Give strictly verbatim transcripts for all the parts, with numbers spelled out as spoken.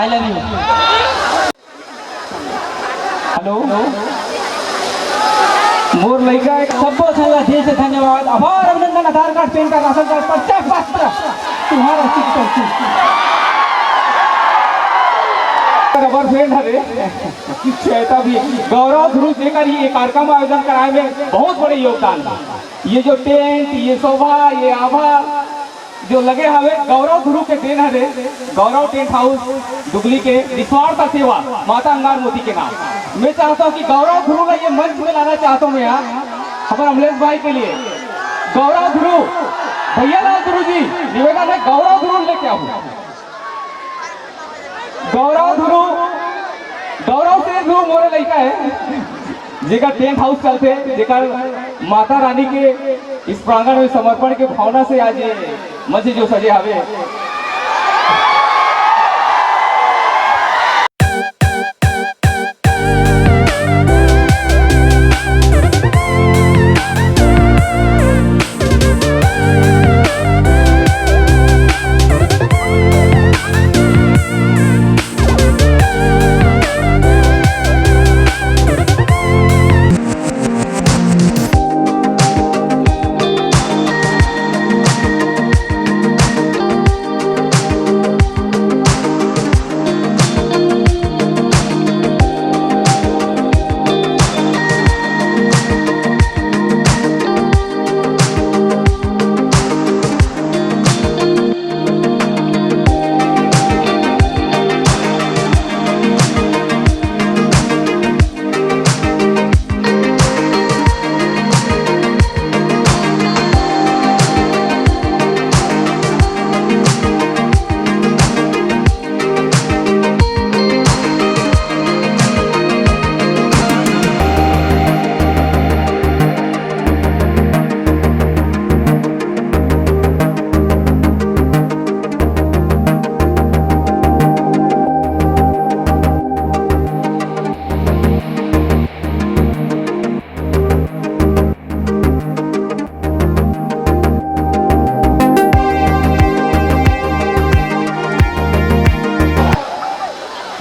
I love you। Hello, मोर लइका एक सब्बो झन ला दिल से धन्यवाद। आभार, अभिनंदन, Aadhaar card, PAN card, ration card, पर्चा पत्र, तुम्हारा सिग्नेचर। रबर फ्रेंड हरे, श्वेता भी, गौरव ध्रुव जेकर ये कार्यक्रम आयोजन कराए में बहुत बड़े योगदान हे। ये जो टेंट, ये शोभा, ये आभा जो लगे हवे, गौरव ध्रुव के देन हरे। गौरव टेंट हाउस दुगली के निस्वार्थ सेवा माता अंगार मोती के नाम। मैं चाहता हूँ कि गौरव ध्रुव ला ये मंच में लाना चाहता हूँ मैं यहाँ, हमारे अमलेश भाई के लिए। गौरव ध्रुव, भैया लाल ध्रुव जी, निवेदन है, गौरव ध्रुव लेके आओ। गौरव ध्रुव, गौरव से ध्रुव मोरे लइका हे, जेकर टेंट हाउस चलथे, जेकर माता रानी के इस प्रांगण में समर्पण के भावना से आज ये मंच जो सजे हवे।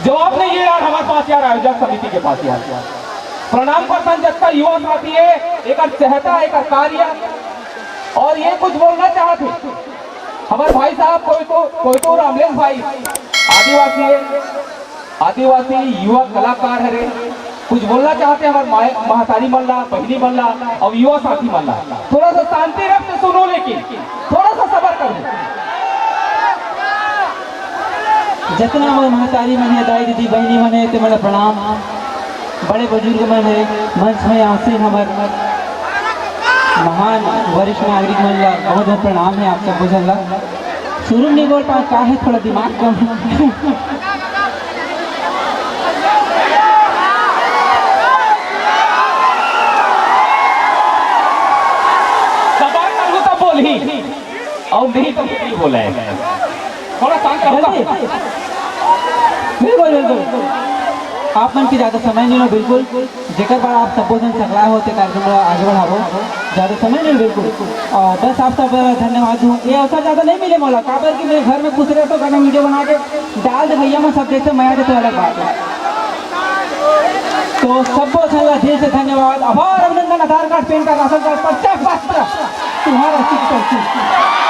जवाब नहीं है यार हमारे पास यार, आयोजक समिति के पास यार। प्रणाम करथन जतका युवा साथी हे, एकर चेहरा, एकर कार्य, और ये कुछ बोलना चाहत हे हमारे भाई साहब कोयतुर, कोयतुर अमलेश भाई, आदिवासी हे, आदिवासी युवा कलाकार हरे, कुछ बोलना चाहत हे हमारे माय-, महतारी मन ला, बहिनी मन ला और युवा साथी मन ला। थोड़ा सा शांति रख के सुनो, लेकिन थोड़ा सा सबर करो। जतना हमर महतारी मन हे, दाई दीदी बहिनी मन हे, ते मन ला प्रणाम। बड़े बुजुर्ग मन हे, मंच में आसीन हमर महान वरिष्ठ नागरिक मन ला बहुत बहुत प्रणाम हे आप सब झन ला। शुरू में नहीं बोल पाए, का हे, थोड़ा दिमाग कम। सवाल करूँ तब बोलही, और नहीं तो नहीं बोले। थोड़ा शांत रहो ना। बिल्कुल। बिल्कुल, बिल्कुल। आप मन के ज्यादा समय नहीं लो, बिल्कुल। जेकर बाद आप सबो झन सकलाए हो, ते कार्यक्रम ला आगे बढ़ाबो। ज्यादा समय नहीं, बिल्कुल। और बस आप सब धन्यवाद हूँ। ये अवसर ज्यादा नहीं मिले मोला, काबर कि मैं घर में खुश रहता हूँ, गाना वीडियो बना के डाल दे भैया, मैं सब जैसे मया देते अलग बात है। तो सबको अच्छा लगा, दिल से धन्यवाद, आभार, अभिनंदन, Aadhaar card, PAN card, ration card, पर्चा पत्र, तुम्हारा सिग्नेचर।